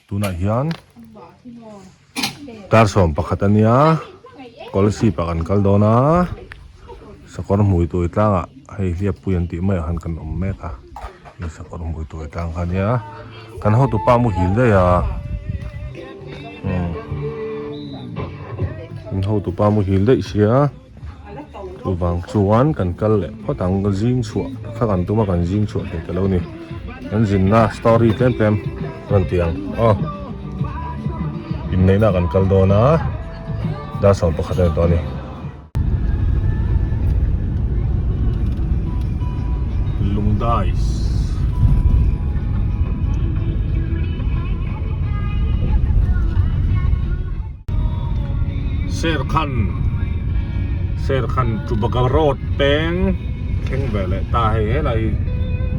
Tunah hian dar 11 a nia Kolasib ah kan kal dawn a sakawr hmui tuai tlangah hei hliappui an tih maiah khan kan awm mek a hei sakawr hmui tuai tlang kha ania kan hotupa muhil daih a umm kan hotupa muhil daih sia. Chuvang chuan kan kal leh phawt ang zing chhuah kha kan tum a kan zing chhuah thei ta lo ni kan zinna story tlem tlem rawn ti ang aw inneihna kan kal dawn a dar 11 a ni tawh a ni. Lungdais. Serkhan Serkhan chu Baga road peng thleng ve leh ta hei helai hi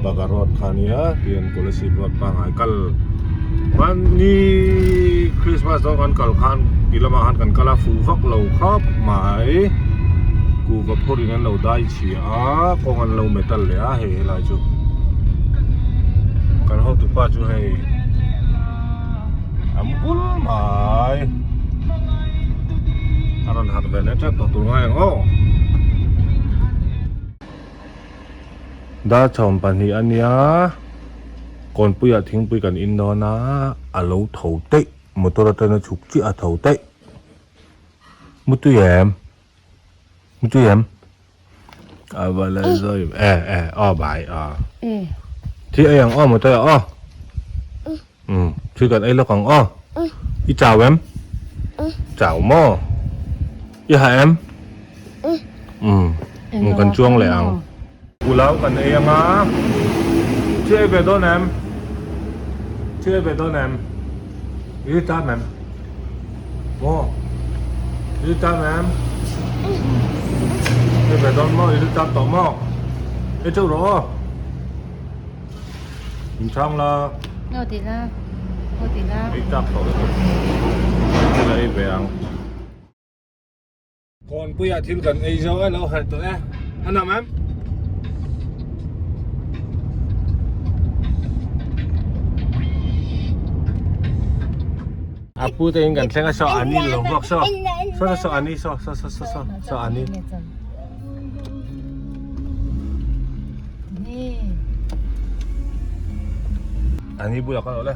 Baga road kha ania tihian Kolasib road pangngai kal hmanni Christmas dawn kan kal khan ti lamah khan kan kal a fuh vak lo khawp mai kuhva phur in an lo dai chhia a kawng an lo metal leh a hei helai chu kan hotupa chu hei. A bul mai a rawn harh ve leh tep tawh tur ngai ang aw. Dar 12 a nia kawnpuiah thingpui kan in dawn a a lo tho teih motor atanga chhuk chiah a tho teih mutui em. Mutui em? A va la zoi e e aw bai a. Thi ei ang aw mutui aw. Um thi kan ei lawk ang aw. I chau em? Chau maw? I ha em? Um um kan chuang leh ang. Pulau kan ei ang a. Thi ei ve dawn em? Thi ei ve dawn em? I tam em? Maw? I tam em? Ei ve dawn maw? I tam tawh maw? Ei teuh rawh aw. In chhang la. Aw ti la. Aw ti la. Ei chak tawh lutuk. Thil a ei ve ang. Kawnpuiah thil kan ei zo e lo harh tawh e. A nuam em? A pu te in kan thleng a saw ani lo bawk saw. Saw saw saw ani saw saw saw saw saw ani. Ani bulah kal rawh le.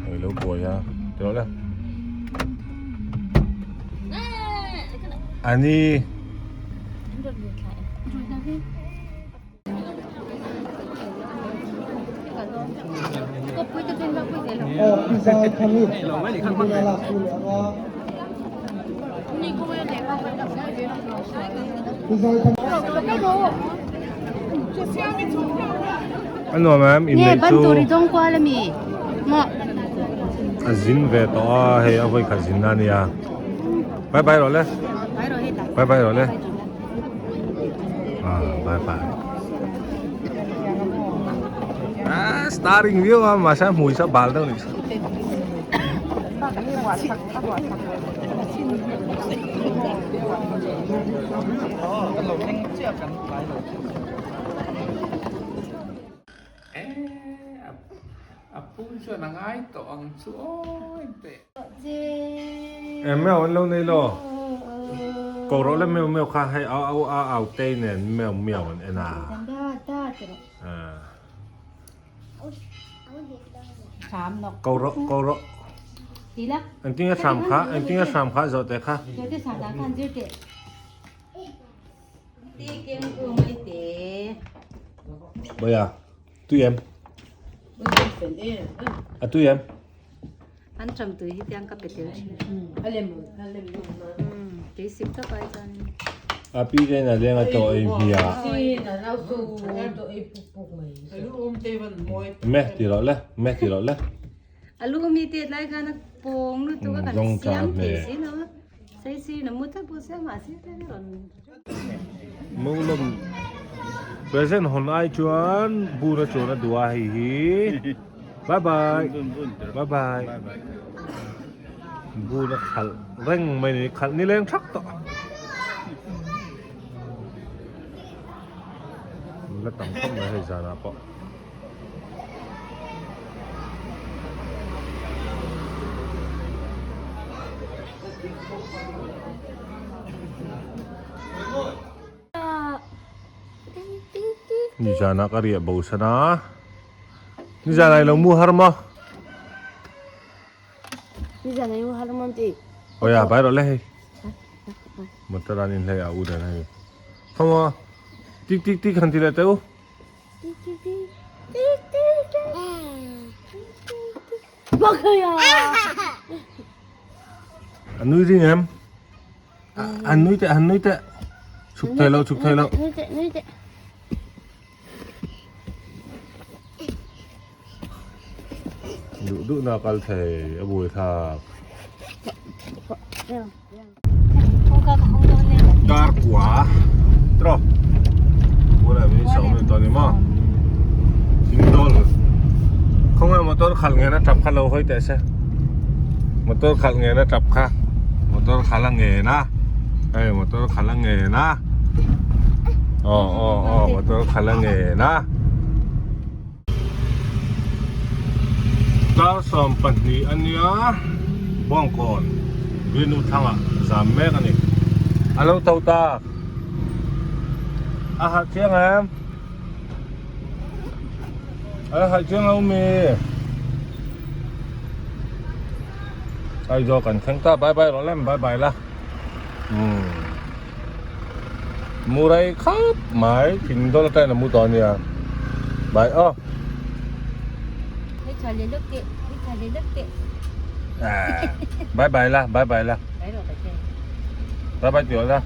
Oi lo buai a. Ti rawh le. Ani. A nuam em in neih chu a zin ve tawh a hei a vawi khat zin na ania bye bye rawh le bye bye rawh le ah bye bye ah starring viau a mahse a hmui sa bal deuh a nih chu. Meo an lo nei lo ko rawh le meo meo kha hei au au a au tei nen meo meo an en a ko rawh ko rawh engtin nge hram kha engtin nge hram kha zawh teh kha. Bawia tui em a tui em an tram tui hi tiang ka pe tel thin kei sip tak ai chuan a pi te na leng a chaw ei hmia me ti rawh le me ti rawh le alu mi te lai khan a pawng lutuk a kan siam thei si lo Sei si na mu tak pawh sia mahse te rawn Mawlawm present hawn ai chuan bur a chuan a duh a hei hi bye bye bye bye bur a khalh reng mai ni khalh ni leng thak tawh la tam khawp mai hei zanah pawh. Nizanah ka riah bo san a, nizanah i lo mu har maw? Nizanah i mu har maw ti? Awi a, bai rawh le hei. Motor an inhlei a u dan hei. Khaw maw? Tik tik tik han ti leh teh u. Tik tik tik. Tik tik tik. Bakaya! A nui ring em? Han nui teh, han nui teh. Chhuk thei lo, chhuk thei lo. Nui teh, nui teh. Duh duh na kal thei, a buai thlak. Dar kua tro. Bula min sau ni tawh ni maw? Thingdawl. Khawngaih motor khalh ngen a tap kha lo hawi teh se. Motor khalh ngen a tap kha. Motor khalh a ngen a. Hei motor khalh a ngen a. Aw aw aw motor khalh a ngen a. Dar 12 a nia Bawngkawn Rinu thlangah zam mek a ni. A lo tho tak. A harh chiang em? A lo harh chiang lo mi? Aizawl kan thleng ta bye bye rawh lem bye bye la. Umm. Murai khap mai thing dawn atangin a mu tawh a nia. Bye aw. Bye bye la bye bye la. Bye bye tih la.